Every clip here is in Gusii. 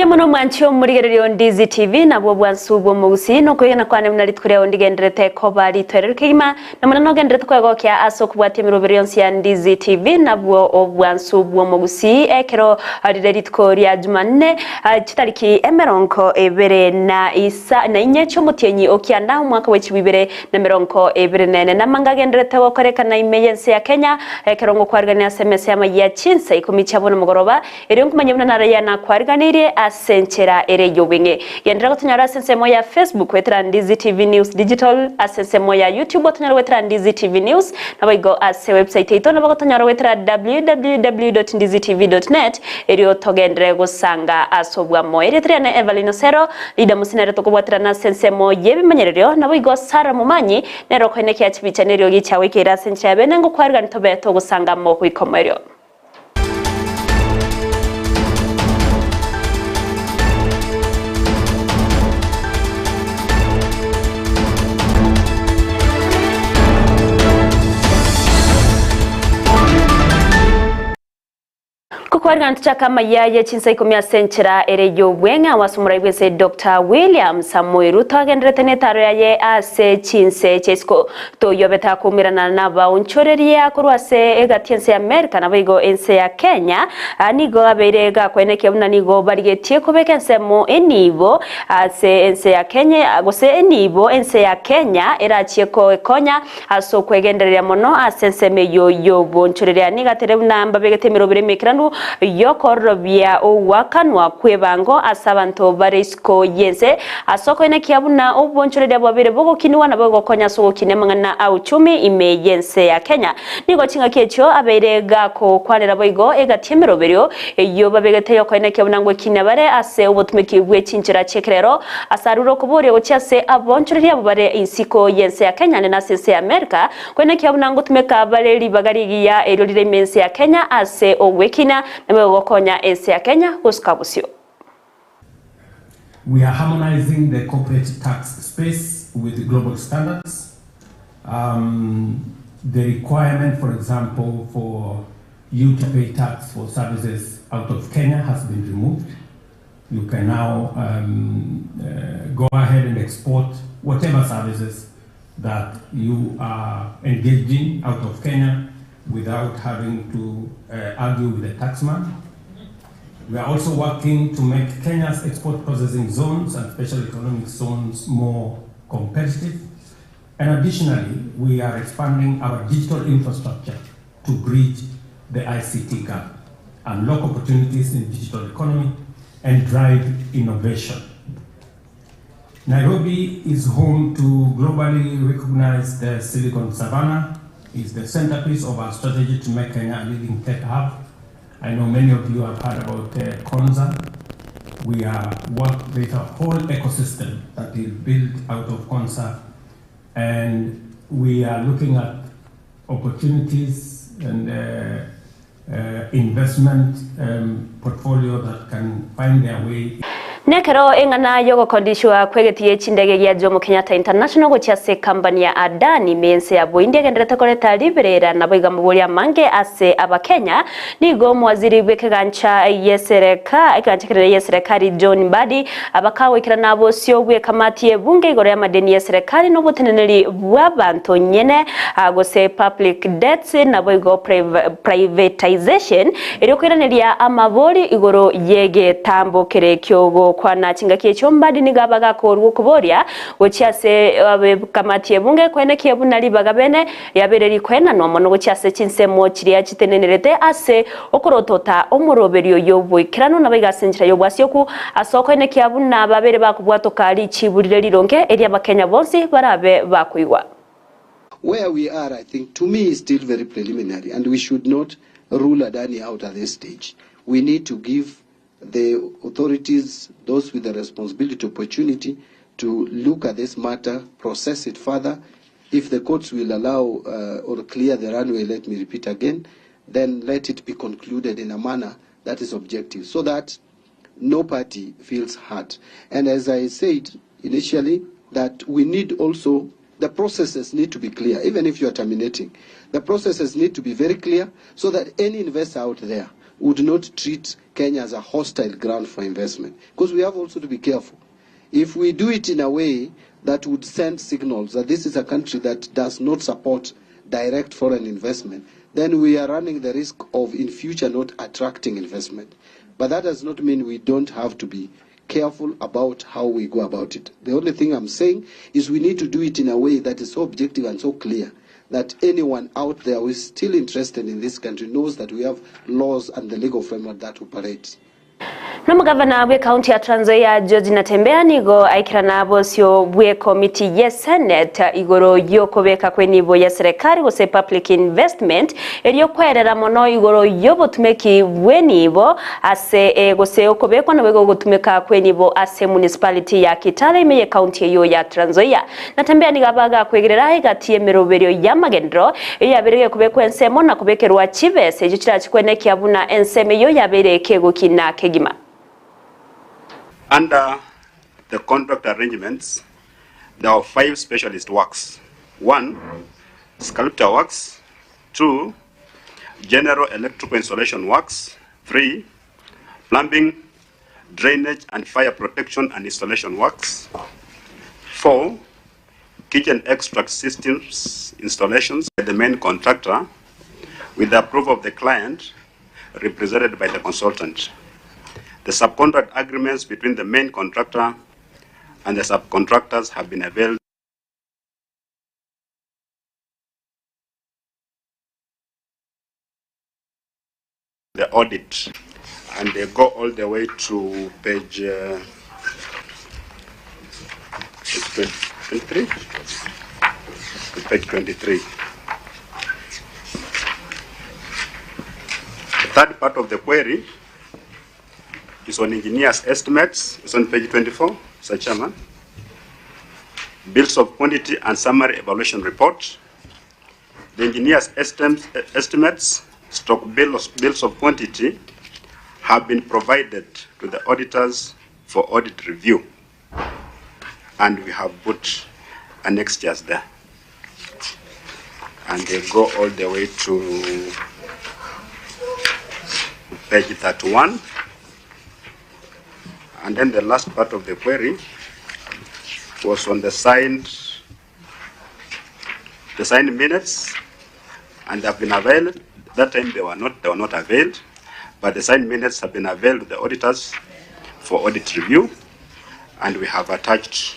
Mbuya mono mwanche omorigereria o Ndizi TV, nabwo obwansu bw'omogusii, na okwegena kwane buna rituko riao ndigendererete koba ritoereru kegima, na buna nogendererete kwegokia ase okobwatia emeroberi yonsi ya Ndizi TV, nabwo obwansu bw'omogusii ekero rire rituko ria Jumanne chitariki emerongo ebere na isa na inye chi'omotienyi o kianda omwaka bwe chilifu ibere na emerongo ebere na ene. Namanga agendererete gokorekana ime y'ense ya Kenya ekero ngokwarigania ase emesa y'amayia chinsa ikomi chia bono mogoroba Erio nkomanye buna naraia nakwariganirie ase enchera ere y'obweng'e. Genderera gotonyora ase ensemo ya Facebook goetera Ndizi TV News Digital, ase ensemo ya YouTube otonyore goetera Ndizi TV News, naboigo ase website yaito nabo gotonyora goetera www.ndizitv.net erio togenderere gosanga ase obwamo. Erieta riane Evelyn Osero, Leader Musi nere tokobwaterana ase ensemo y'ebimanyererio, naboigo Sarah Momanyi nere okoenekia chibicha neriogi chiagoikeire ase enchera ya bene ngokwarigani tobe togosanga amo goika omoerio. Kokwarigana ntochake amayia ye chinsa ikomi ase enchera ere y'obweng'e ase omorai bw'ense Doctor William Samoei Ruto agenderete netaro yaye ase chinse chia isiko. Toyobete akoumerana nabaonchoreria korwa ase egati ense ya Amerika naboigo ense ya Kenya, nigo abeire gakwenekia buna nigo barigetie kobeka ensemo enibo ase ense ya Kenya gose enibo ense ya Kenya erachie koekonya ase okwegendereria mono ase ensemo eyio y'obonchoreria. Nigo atere buna mbabegete emeroberi emaikeranu y'okororobia ogoakanwa kw'ebango ase abanto bare isiko y'ense Ase okoenekia buna obonchoreria bwabeire bogokinigwa nabo egokonya ase ogokinia amang'ana a uchumi ime y'ense ya Kenya. Nigo chingaki echio abeire gakokwanera boigo egati y'emeroberio eyio babegete y'okoenekia buna ngwekinia bare ase obotumeki bwe chinchera chi'ekerero ase arure okoboria gochia ase abonchoreria abwo bare insiko y'ense ya Kenya naende ase ense ya Amerika koenekia buna ngotumeka bare ribaga rigiya erio rire ime ense ya Kenya ase ogwekinia nabo egokonya ense ya Kenya gosuka bosio. We are harmonizing the corporate tax space with global standards. Um, the requirement, for example, for you to pay tax for services out of Kenya has been removed. You can now um, uh, go ahead and export whatever services that you are engaging out of Kenya without having to uh, argue with the taxman. We are also working to make Kenya's export processing zones and special economic zones more competitive. And additionally, we are expanding our digital infrastructure to bridge the ICT gap, unlock opportunities in digital economy, and drive innovation. Nairobi is home to globally recognized uh, Silicon Savannah, is the centerpiece of our strategy to make Kenya a leading tech hub. I know many of you have heard about uh, Konza. We are work, there's a whole ecosystem that is built out of Konza, and we are looking at opportunities and uh, uh, investment um, portfolio that can find their way. Nekero eng'ana y'ogokondishwa kw'egeti gie chindege gia Jomo Kenyatta International gochia ase ekambani ya Adani ime y'ense ya Boindi egendererete koreta riberera naboigo amaborio amange ase Abakenya, nigo omowaziri bw'ekegancha y'esereka ekegancha ekenene y'eserekari John Mbadi abakagoikerana bosio bw'ekamati y'ebunge igoro y'amadeni y'eserekari na oboteneneri bw'abanto nyene gose public debts naboigo privatisation erio koiraneria amabori igoro y'egetambo kere ki'ogokwana chingaki echio Mbadi nigo abagakorwa okoboria gochia ase abekamati y'ebunge koenekia buna ribaga bene riabeire rikoenanwa mono gochia ase chinsemo chiria chitenenerete ase okorotota omoroberio y'oboikeranu naboigo ase enchera y'obwasioku ase okoenekia buna babeire bakobwatoka richibu rire rironge erio Abakenya bonsi barabe bakoigwa. Where we are I think to me is still very preliminary and we should not rule Adani out at this stage. We need to give the authorities, those with the responsibility, opportunity to look at this matter, process it further. If the courts will allow uh, or clear the runway, let me repeat again, then let it be concluded in a manner that is objective so that no party feels hurt. And as I said initially, that we need also the processes need to be clear, even if you are terminating. The processes need to be very clear so that any investor out there would not treat Kenya as a hostile ground for investment. Because we have also to be careful. If we do it in a way that would send signals that this is a country that does not support direct foreign investment, then we are running the risk of in future not attracting investment. But that does not mean we don't have to be careful about how we go about it. The only thing I'm saying is we need to do it in a way that is so objective and so clear that anyone out there who is still interested in this country knows that we have laws and the legal framework that operates. Nomogavana bw'ekaunti ya Trans Nzoia George Natembeya nigo aikerana bosio bw'ekomiti ye Senate igoro y'okobeka kw'enibo ya serikali gose public investment erio kwerera mono igoro y'obotumeki bw'enibo ase e gose okobekwa naboigo ogotumeka kw'enibo ase municipality ya Kitale ime y'ekaunti eyio ya Trans Nzoia. Natembeya nigo aba agakwegerera egati y'emeroberio y'amagenderero eyio yabeire gekobekwa ensemo na kobekerwa chibesa echio chirachikwenekia buna ensemo eyio yabeire kegokina kegima. Under the contract arrangements, there were five specialist works, one, sculpture works, two, general electrical installation works, three, plumbing, drainage and fire protection and installation works, four, kitchen extract systems installations by the main contractor with the approval of the client represented by the consultant. The subcontract agreements between the main contractor and the subcontractors have been availed the audit and they go all the way to page uh, 23 to page 23 the third part of the query is on engineers estimates it's on page 24 Sir Chairman bills of quantity and summary evaluation report The engineer's estimates, stock bills, bills of quantity have been provided to the auditors for audit review. And we have put annexures there. And they go all the way to page 31. And then the last part of the query was on the signed the signed minutes and they have been availed. That time they were not they were not availed, but the signed minutes have been availed to the auditors for audit review, and we have attached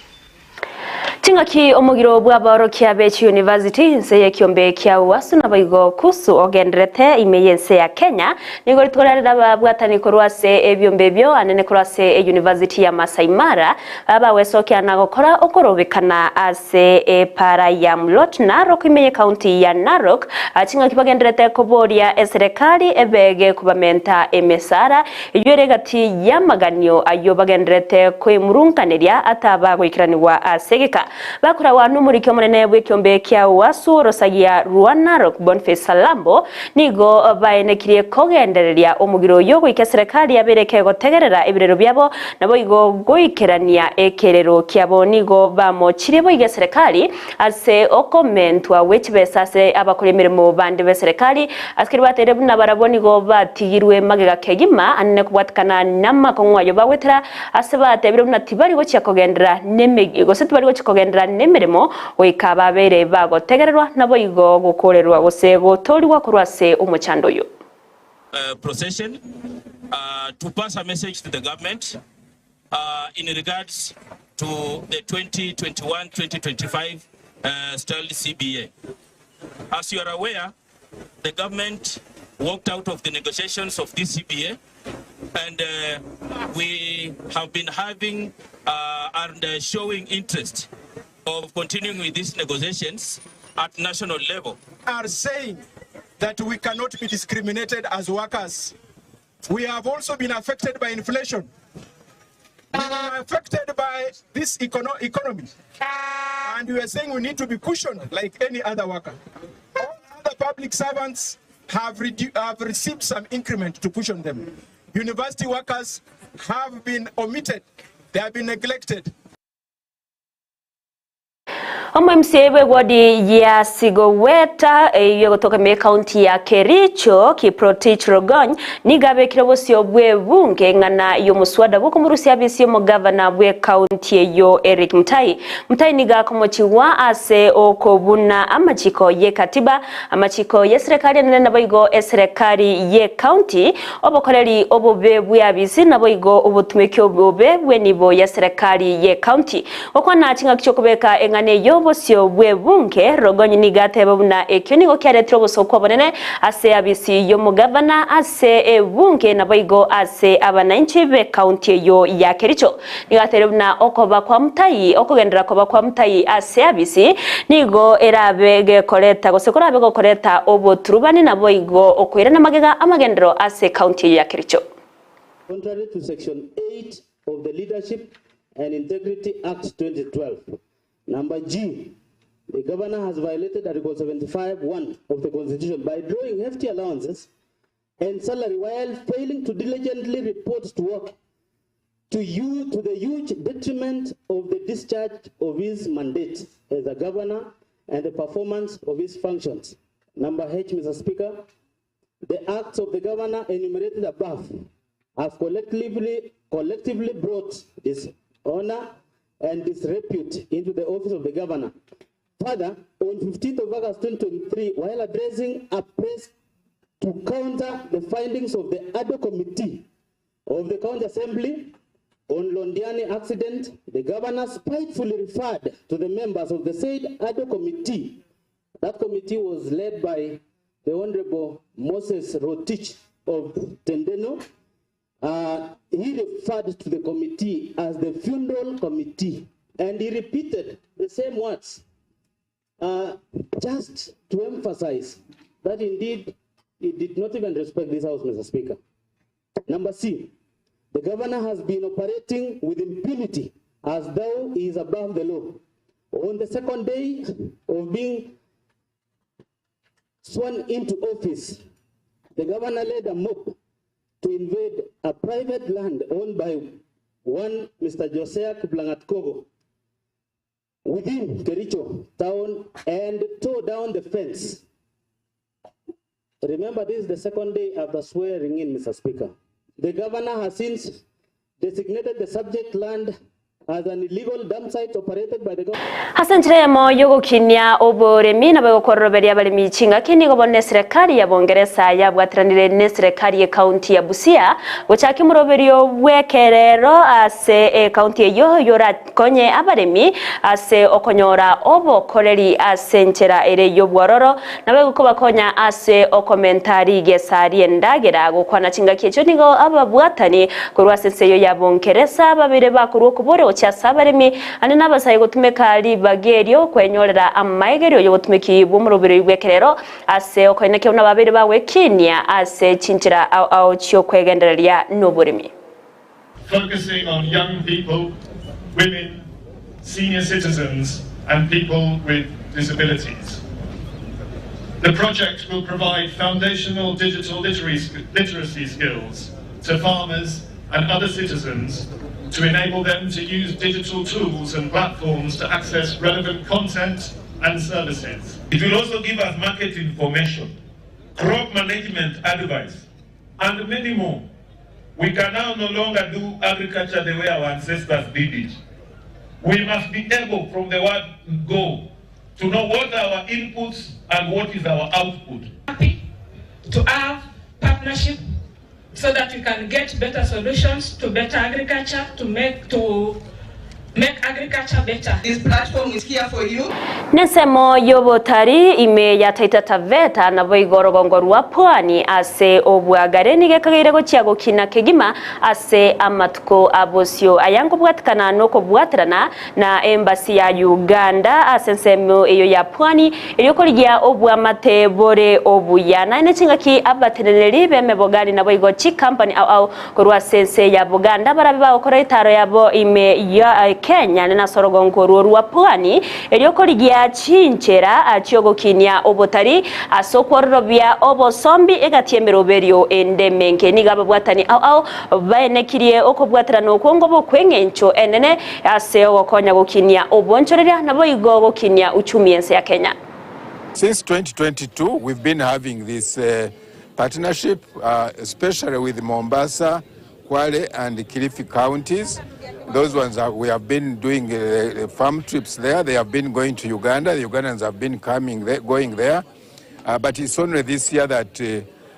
Ching'aki omogiro bw'abaorokia be chiyunivasiti inse y'ekiombe kia UASU naboigo KUSU ogenderete ime y'ense ya Kenya nigo rituko riarire ababwatani korwa ase ebiombe ebio anene korwa ase eyunivasiti ya Masai Mara Abagwesokia na gokora okorobekana ase epaara ya Mlot Narok ime y'Ekaunti ya Narok, ching'aki bagendererete koboria eserekari ebege kobamenta emesara eyio ere egati y'amaganio ayio bagendererete koemurunkaneria ataba goikeranigwa ase egeka. Bakoragwa nomoriki omonene bw'ekiombe kia UASU orosagia rwa Narok Boniface Salambo nigo baenekirie kogendereria omogiro oyio goika eserekari yabeire kegotegerera ebirero biabo Naboigo goikerania ekerero kiabo nigo bamochirie boigo eserekari ase okomentwa gwe chibesa ase abakori emeremo bande b'eserekari, ase keria bateire buna barabwo nigo batigirwe magega kegima anene kobwatikana namakong'u ayio bagwetera ase batebire buna tibari gochia kogenderera neme gose tibari gochia kogenderera nemeremo goika babeire bagotegererwa naboigo gokorerwa gose gotoorigwa korwa ase omochando oyo. procession to pass a message to the government in regards to the 2021-2025 styled CBA. As you are aware, the government walked out of the negotiations of this CBA and we have been having and showing interest of continuing with these negotiations at national level. Are saying that we cannot be discriminated as workers. We have also been affected by inflation. We are affected by this econo economy. And we are saying we need to be cushioned like any other worker. All other public servants have, have received some increment to cushion them. University workers have been omitted. They have been neglected. Omo-MCA bw'ewodi ya Sigoweta eyio egotoka ime y'ekaunti ya Kericho, Kiprotich Rogony, nigo abekire obosio bw'ebunge eng'ana y'omoswada bw'okomorusia abisi y'omogavana bw'ekaunti eyio Eric Mutai. Mutai nigo akomochigwa ase okobuna amachiko y'ekatiba, amachiko y'eserekari enene naboigo eserekari y'ekaunti, obokoreri obobe bw'eabisi naboigo obotumeki obobe bw'enibo y'eserekari y'ekaunti. Gokwana chingaki chi'okobeka eng'ana eyio bosio bw'ebunge, Rogony nigo ateba buna ekio nigo kiaretire obosooku obonene ase abisi y'omogavana, ase ebunge naboigo ase abanainchi b'ekaunti eyio ya Kericho. Nigo ateire buna okoba kwa Mutai, okogenderera koba kwa Mutai ase abisi nigo erabe gekoreta gose korabe gokoreta oboturubani naboigo okoirana magega amagenderero ase ekaunti eyio ya Kericho. Contrary to section 8 of the Leadership and Integrity Act 2012. Number G, the governor has violated Article 75 1 of the Constitution by drawing hefty allowances and salary while failing to diligently report to work to you to the huge detriment of the discharge of his mandate as a governor and the performance of his functions. Number H, Mr. Speaker, the acts of the governor enumerated above have collectively, collectively brought dishonor and disrepute into the office of the governor. Further, on 15th of August 2023, while addressing a press to counter the findings of the ADO committee of the County Assembly on Londiani accident, the governor spitefully referred to the members of the said ADO committee. That committee was led by the Honorable Moses Rotich of Tendeno. He referred to the committee as the funeral committee, and he repeated the same words just to emphasize that indeed he did not even respect this house, Mr. Speaker. Number C, the governor has been operating with impunity as though he is above the law. On the second day of being sworn into office, the governor led a mob to invade a private land owned by one Mr. Josiah Kiplangat Kogo within Kericho town and tore down the fence. Remember, this is the second day after swearing in, Mr. Speaker. The governor has since designated the subject land as an illegal dump site operated by the government. Ase enchera eyemo y'ogokinia oboremi nabo egokwororoberia abaremi chingaki nigo bono eserekari ya Bongeresa yabwatiranire neserekari y'ecounty ya Busia gochakia omoroberio bw'ekerero ase ecounty eyio yorakonye abaremi ase okonyora obokoreri ase enchera ere y'obwororo Nabo egokobakonya ase okomenta rigesa ri'endagera. Gokwana chingaki echio nigo ababwatani korwa ase ense eyio ya Bongeresa babeire bakorwa okobora gochia ase abaremi ande nabasae gotumeka ribaga erio kwenyorera amaegerio y'obotumeki bw'omoroberio bw'ekerero ase okoenekia buna babeire bagwekinia ase chinchera ao ao chi'okwegendereria noboremi. Focusing on young people, women, senior citizens and people with disabilities. The project will provide foundational digital literacy skills to farmers and other citizens to enable them to use digital tools and platforms to access relevant content and services. It will also give us market information, crop management advice, and many more. We can now no longer do agriculture the way our ancestors did it. We must be able from the word go to know what are our inputs and what is our output. Happy to have partnership so that we can get better solutions to better agriculture, to make, to make agriculture better. This platform is here for you. Nensemo y'obotari ime ya Taita Taveta naboigo orogongo rwa Pwani ase obwagare nigo ekageire gochia gokina kegima ase amatuko a bosio. Aya nkobwatikana nokobwaterana na Embassy ya Uganda ase ensemo eyo ya Pwani erio korigia obwamate bore obuya. Naende chingaki abateneneri b'emebogani naboigo chikampani ao ao Korwa ase ense ya Buganda barabe bagokora etaaro yabo ime ya. Kenya nase orogongo orwo rwa Pwani erio korigia chinchera chiogokinia obotari ase okwororobia obosombi egati y'emeroberio ende emenge. Nigo ababwatani ao ao baenekirie okobwaterana okwo ngobe okw'engencho enene ase ogokonya gokinia obonchoreria naboigo gokinia uchumi y'ense ya Kenya. Since 2022 we've been having this partnership especially with Mombasa, Kwale and Kilifi counties. Those ones are, we have been doing farm trips there. They have been going to Uganda. The Ugandans have been coming there, going there. But it's only this year that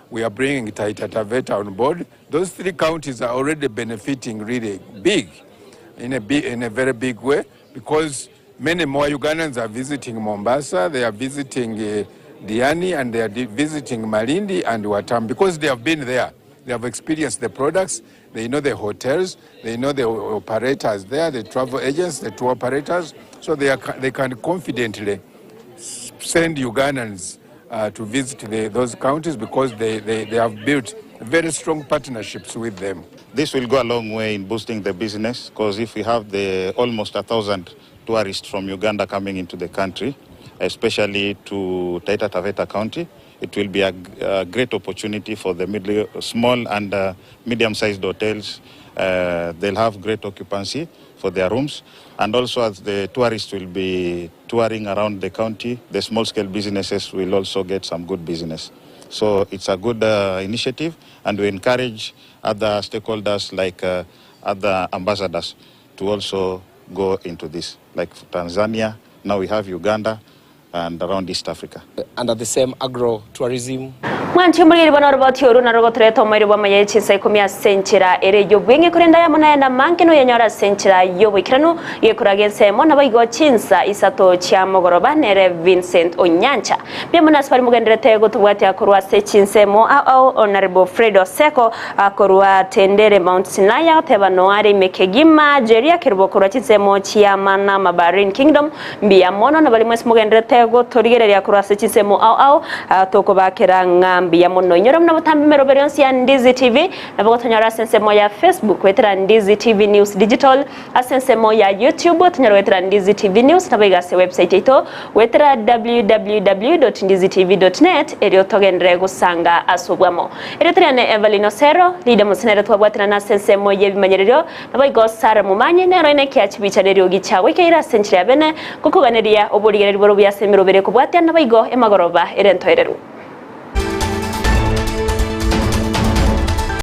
we are bringing Taita Taveta on board. Those three counties are already benefiting really big, in a, big, in a very big way, because many more Ugandans are visiting Mombasa, they are visiting Diani, and they are visiting Malindi and Watamu, because they have been there. They have experienced the products, they know the hotels, they know the operators there, the travel agents, the tour operators, so they, are, they can confidently send Ugandans to visit the, those counties because they, they, they have built very strong partnerships with them. This will go a long way in boosting the business, because if we have the almost 1,000 tourists from Uganda coming into the country, especially to Taita Taveta County, it will be a, a great opportunity for the middle, small and medium-sized hotels. They'll have great occupancy for their rooms. And also as the tourists will be touring around the county, the small-scale businesses will also get some good business. So it's a good initiative, and we encourage other stakeholders like other ambassadors to also go into this, like Tanzania, now we have Uganda, and around East Africa. Under the same agro-tourism. Mwanchi omoriri bono oroboti oru naro gotoreta omoerio bw'amaya y'echinsa ikomi ase enchera ere y'obweng'e korende aya mono ayanda manke noyanyore ase enchera y'oboikeranu gekoraga ensemo naboigo chinsa isato chia mogoroba nere Vincent Onyancha. Mbuya mono ase baria mogenderete gotobwatia korwa ase chinsemo ao ao Honourable Fred Oseko korwa Tendere Mount Sinai agoteba noare ime kegima Jeria Kerubo korwa chinsemo chia Manama Bahrain Kingdom Mbuya mono na baria mwensi mogenderete gotorigereria korwa ase chinsemo ao ao, tokobakera ng'a mbuya mono. Inyora buna botambe emeroberi yonsi ya Ndizi TV, nabo gotonyora ase ensemo ya Facebook goetera Ndizi TV News Digital, ase ensemo ya YouTube tonyare goetera Ndizi TV News, naboigo ase website yaito goetera www.ndizitv.net erio togenderere gosanga ase obwamo. Erieta riane Evelyn Osero, Leader Mosenere twabwaterana ase ensemo y'ebimanyererio Naboigo Sara momanye, nero enekia chibicha neriogi chiago ikeire ase enchera ya bene, gokoganeria oborigereria bore obuya ase emerobere ekobwatia, naboigo emagoroba ere entoereru.